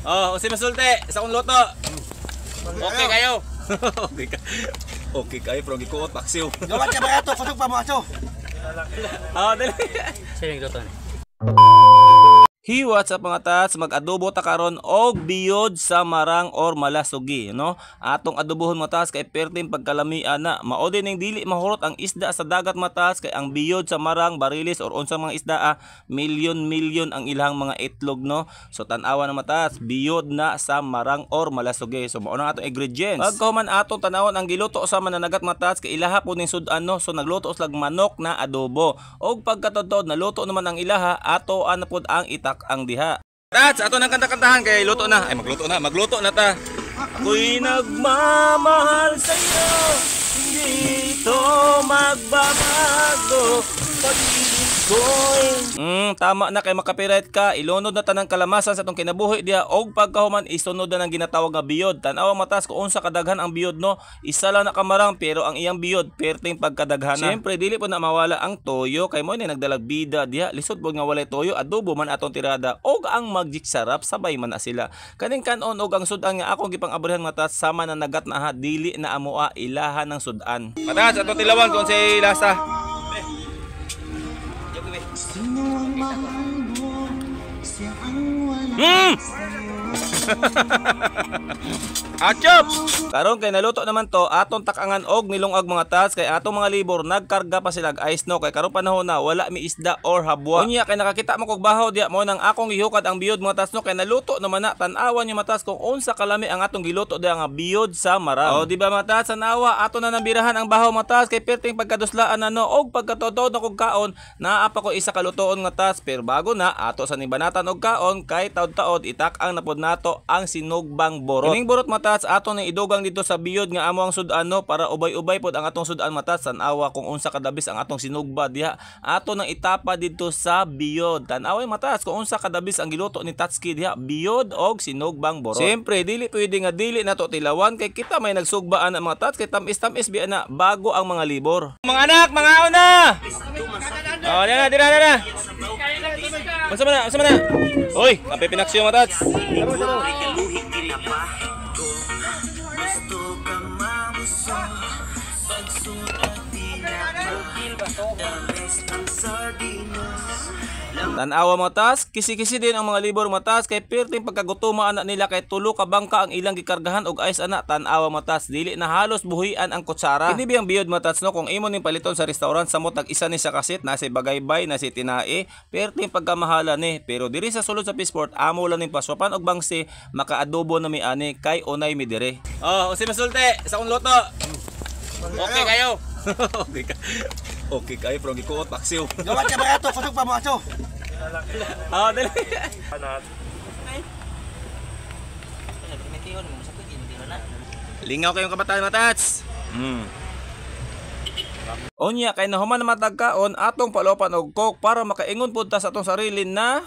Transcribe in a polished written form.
Oh, unsay masulti sa akong luto? Okay kayo. Okay ka. Okay kayo pero gikuot paksiw. Gawat ka ba ato? Kusog pa mo aso. Oh, dali. Sino yung luto ni? Hey, what's up mga tats? Mag-adobo ta karon og biyod sa marang or malasugi, no? Atong adobohon mga tats kay perting pagkalamian na. Mao din ning dili mahurot ang isda sa dagat mga tats kay ang biyod sa marang, barilis or unsang mga isda milyon-milyon ang ilang mga itlog, no? So tan-awa na mga tats, biyod na sa marang or malasugi. So mao na atong ingredients. Pagkahuman atong tanawon ang giluto sa mananagat mga tats kay ilaha po ning sudan, no? So nagluto slag manok na adobo. Og pagkatodtod naluto naman ang ilaha, ato ana pod ang itak ang diha. Tats, ato nang kanta-kantahan kay luto na. Ay magluto na, magluto na ta. Ako'y nagmamahal sa iyo, hindi ito magbabago. Pag-ibig ko'y tama na kay makapiright ka. Ilunod na tanang kalamasan sa atong kinabuhi diha og pagkahuman isunod na ng ginatawag nga biyod. Tan-awa matas kung unsa kadaghan ang biyod, no. Isa lang na kamarang pero ang iyang biyod perting pagkadaghana. Siyempre dili po na mawala ang toyo kay mo ni nagdalag bida diha. Lisod pod nga walay toyo, adobo man atong tirada og ang magic sarap sabay man na sila. Kaning kanon og ang sudan nga akong gipang-abrihan matas sama na nagat na ha, dili na amoa ilahan ng sudan. Matas atong tilawan kung say lasa. Achop! Karon kay naluto naman to, atong takangan og nilungag mga tats kay atong mga libor nagkarga pa sila og ice, no, kay karon panahon na wala mi isda or habwa. Unya kay nakakita mo kog bahaw diya mo nang akong gihukad ang biyod mga tats, no, kay naluto naman na. Tan-awan niyo mga tats kung unsa kalami ang atong giluto diya nga biyod sa marang. O di ba mga tats, tanawa ato na nabirahan ang bahaw mga tats kay perting pagkaduslaan na, no, og pagkatodod na kog kaon naa pa ko isa ka lutoon nga tats, pero bago na ato sa nibanatan og kaon kay taod-taod itak-ang na pod nato ang sinugbang borot. Kining borot mga tats ato ning idugang dito sa biyod nga amo ang sudan, no, para ubay-ubay pod ang atong sudan mga tats. Tan-awa kung unsa kadabis ang atong sinugba diha, ato nang itapa didto sa biyod. Tan-awa mga tats kung unsa kadabis ang giluto ni Tatski diha, biyod og sinugbang borot. Siyempre dili pwede nga dili nato tilawan kay kita may nagsugbaan ang mga tats kay tamis-tamis biya na bago ang mga libor. Mga anak, mga una. Oh, dira dira dira. Unsa man na, unsa man na? Oy, kape pinaksyo mga tats. Tanawa mga tas, kisi-kisi din ang mga libor mga tas kay perting pagkagutuma anak nila kay tulo ka bangka ang ilang gikargahan og ice ana. Tanawa mga tas, dili na halos buhian ang kutsara. Kini biyang biyod mga tats, no, kung imo ning paliton sa restaurant samot tag isa ni sa kasit na si bagaybay na si tinae, perting pagkamahala ni. Pero diri sa sulod sa Fishport amo lang ning paswapan og bangsi makaadobo na mi ani kay unay mi dire. Oh, unsay masulti sa akong luto? Okay kayo. Okay ka. Okay kayo pero gikuot paksiw. Gawat ka ba ato? Kusog pa mo aso. Oh, dali. Lingaw kayong kabataan matats. Unya kay nahuman na matagkaon atong palopan og coke para makaingon pud ta sa atong sarili na